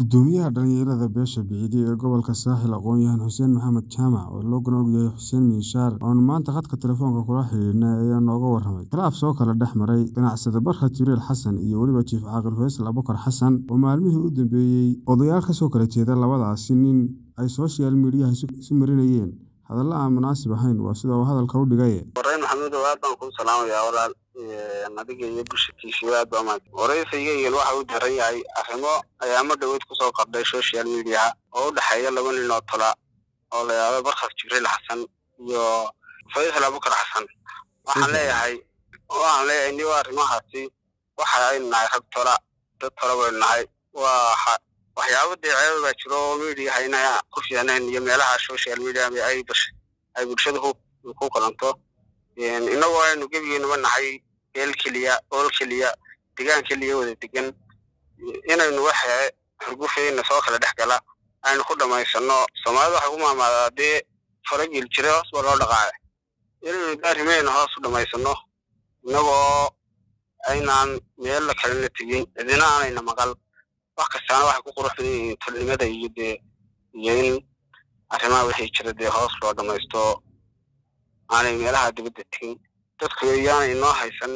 Guddoomiyaha dhalinyarada beesha Bixide ee gobolka Saaxil aqoon-yahan Xuseen Maxamed Jaamac oo loogana ogyahay Xuseen Minshaar oo aanu maanta khadka telefoonka kula xidhiidhnay ayaa nooga warramay khilaaf soo kala dhex maray ganacsade Barkhad Jibriil Xasan iyo weliba Jiif Caaqil Faysal Abukar Xasan oo maalmihii u dambeeyey odayaal ka soo kala jeeda labadaasi nin ay social mediaha isu marinayeen hadallo aan munaasib ahayn waa sida uu hadalka u dhigaye. Wareen Maxamuud, aad baan kuu salaamayaa walaal, adiga iyo bulshatiisa aad baa mahad. Waraysiga waxa uu daran yahay arrimo ayaamo dhaweyd kusoo qabday social mediaha oo u dhexeeya laba nin oo tola oo la yidhaahdo Barkhad Jibriil Xasan iyo Faysal Abukar Xasan. Waxaan leeyahay niyo arrimahaasi waxa aynu nahay rag tola, dad tola baynu nahay. Waa waxyaabo dee ceeba baa jiro oo mediaha inay ku fiicnayn iyo meelaha social media ay bulshada ku kulanto, innagoo aynu gebigeennaba nahay beel keliya, ool keliya, degaan keliya wada degan, inaynu waxa xurgufeyna soo kala dhex gala aynu ku dhamaysano. Soomaalida waxay ku maamaadaa dee faragil jira hoos baa loo dhaqaaya. Inaynu arrimeena hoos u dhamaysano innagoo aynaan meel kalena tegin, cidina aanayna maqal. Wax kastaana waxay ku qurux badan yihiin tolnimada iyo dee iyo in arrimaha wixii jira dee hoos loo dhamaysto, aanay meelaha dibadda tegin. Dadku yaanay inoo haysan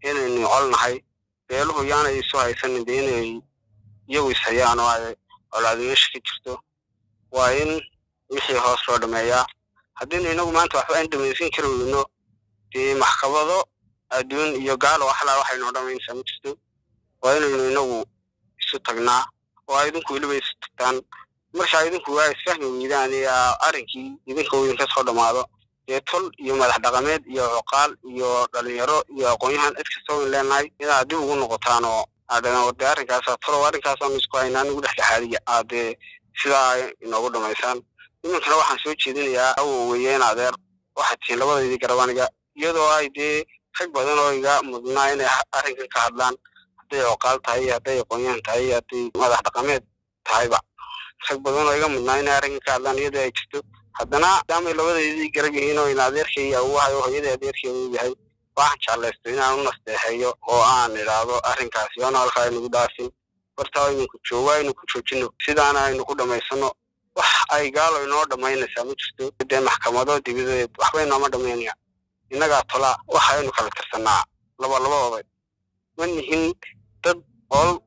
inaynu col nahay, beeluhu yaanay isu haysanin dee inay iyagu ishayaan oo ay colaadi meesha ka jirto. Waa in wixii hoos loo dhameeyaa. Haddiinu inagu maanta waxba aynu dhamaysan kari weyno, dee maxkamado adduun iyo gaalo waxlaa waxaynu dhamaynaysaa ma jirto. Waa inaynu inagu isu tagnaa oo ay idinku weliba isu tagtaan. Marka idinku waa isfahmi weydaan ee arrinkii idinka uu idinka soo dhamaado, dee tol iyo madax dhaqameed iyo cuqaal iyo dhalinyaro iyo aqoon-yahan cid kasta waynu leenahay inaad dib ugu noqotaan oo aadana dee arrinkaasa tolow arrinkaasaanu isku haynaa nugu dhexdhexaadiya, aad dee sidaa inoogu dhamaysaan. Iminkana waxaan soo jeedinayaa, awoweeye in adeer waxaad tihiin labadaydii garab aniga, iyadoo ay dee rag badan oo iga mudnaa inay arrinkan ka hadlaan, hadday cuqaal tahay, hadday aqoon-yahan tahay, hadday madax dhaqameed tahayba, rag badan oo iga mudnaa inay arrinkan ka hadlaan iyadoo ay jirto, haddana maadaamay labadaydii garab yihiin oo in adeerkay awowahay oo hooyadii adeerkeeda uu yahay, waxaan jeclaystay inaan u nasteexeeyo oo aan idhaahdo arrinkaasi oona halkaa aynugu dhaafin, bartaa idinku joogo aynu ku joojino, sidaana aynu ku dhamaysano. Wax ay gaalo inoo dhamaynaysaa ma jirto, dee maxkamado dibadeed waxba inooma dhamaynaya. Innagaa tola, waxaynu kala tirsanaa laba laba oday, ma nihin dad ool,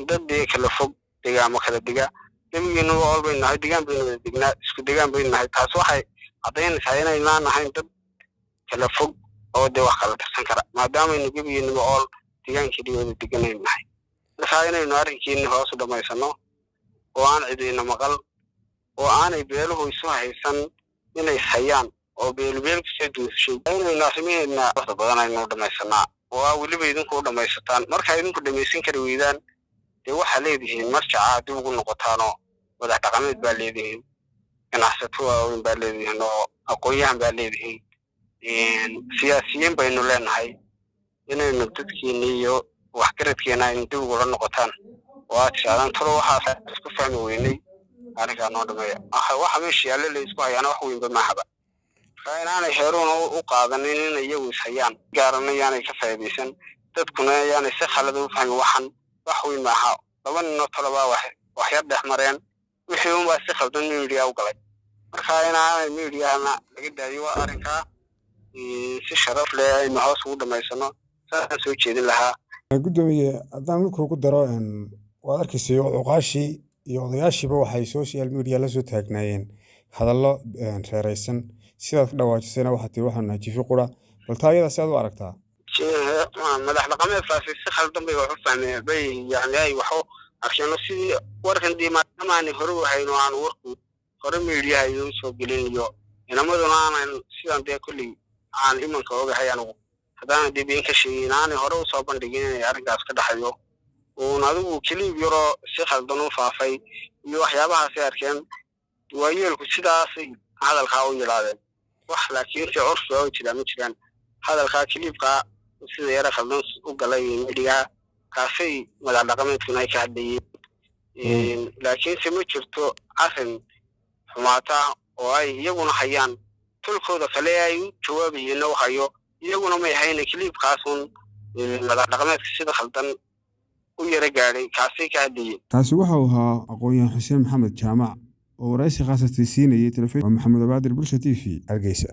dad dee kala fog degaamo kala dega. Gebigeenuba ool baynu nahay, degaan baynu wada degnaa, isku degaan baynu nahay. Taas waxay caddaynaysaa inaynaan ahayn dad kala fog oo dee wax kala tirsan kara, maadaamaynu gebigeenuba ool degaankeedii wada deganaynu nahay. Markaa inaynu arrinkiini hoos u dhamaysano oo aan cidina maqal oo aanay beeluhu isu haysan inay ishayaan oo beelubeel kusoo duushay, inaynu arrimaheedna waxda badan aynu dhamaysanaa oo aa weliba idinku u dhamaysataan. Markaa idinku dhamaysan kari weydaan, dee waxaa leedihiin marjaca dib ugu noqotaanoo madax dhaqameed baa leedihiin, ganacsato waaweyn baa leedihiin, oo aqoon-yahan baa leedihiin, siyaasiyiin baynu leenahay. Inaynu dadkeeni iyo waxgaradkeena aynu dib ugula noqotaan oo aad tidhahdaan, talo waxaas isku fahmi weynay, arrinkaa noo dhameeya. Waxa meesha yaalle la isku hayaana wax weynba maahaba. Marka inaanay heeruuna u qaadanin inay iyagu ishayaan, gaarana yaanay ka faa'iidaysan, dadkuna yaanay si khalada u fahmin. Waxan wax weyn maaha, laba ninoo tolobaa wax waxyar dhex mareen, wixii unbaa si khaldan media u galay. Marka inaanay mediahana laga daayo, waa arrinkaa si sharaf leh aynu hoos ugu dhamaysano, saasaan soo jeedin lahaa. Guddoomiye, haddaan midka ugu daro, waad arkaysay cuqaashii iyo odayaashiiba waxay social media la soo taagnaayeen hadallo reeraysan. Sidaad ka dhawaajisayna waxaa tii waxaanu nahay jifi qura. Bal taa iyada si aad u aragtaa? Madax dhaqameedkaasi si khaldan bay wax u fahmeen bay, yani ay wax u arkeen sidii warkan dee maadaama aanay hore u hayn oo aan warku hore mediaha igu soo gelin iyo inamaduna aanan sidan dee kolley aan imanka ogahay anigu, haddaanan dee been ka sheegin, aanay hore usoo bandhigin inay arrinkaas ka dhaxayo uun adigu keliib yaroo si khaldan u faafay iyo waxyaabahaasay arkeen waayeelku, sidaasay hadalkaa u yidhaahdeen wax. Laakiin si curfi oo jiraa ma jiraan. Hadalkaa kiliibkaa sida yara khaldan u galay mediaha kaasay madax dhaqameedkuna ay ka hadlayeen, laakiinse ma jirto arrin xumaata oo ay iyaguna hayaan, tulkooda kale ay u jawaabayeenna u hayo iyaguna may hayna. Kiliibkaasun madax dhaqameedka sida khaldan u yara gaadhay, kaasay ka hadlayeen. Kaasi waxa uu ahaa aqoon-yahan Xuseen Maxamed Jaamac oo waraysi khaasatay siinayay telefishin. Waa Maxamed Abaadir, Bulsha TV, Hargeysa.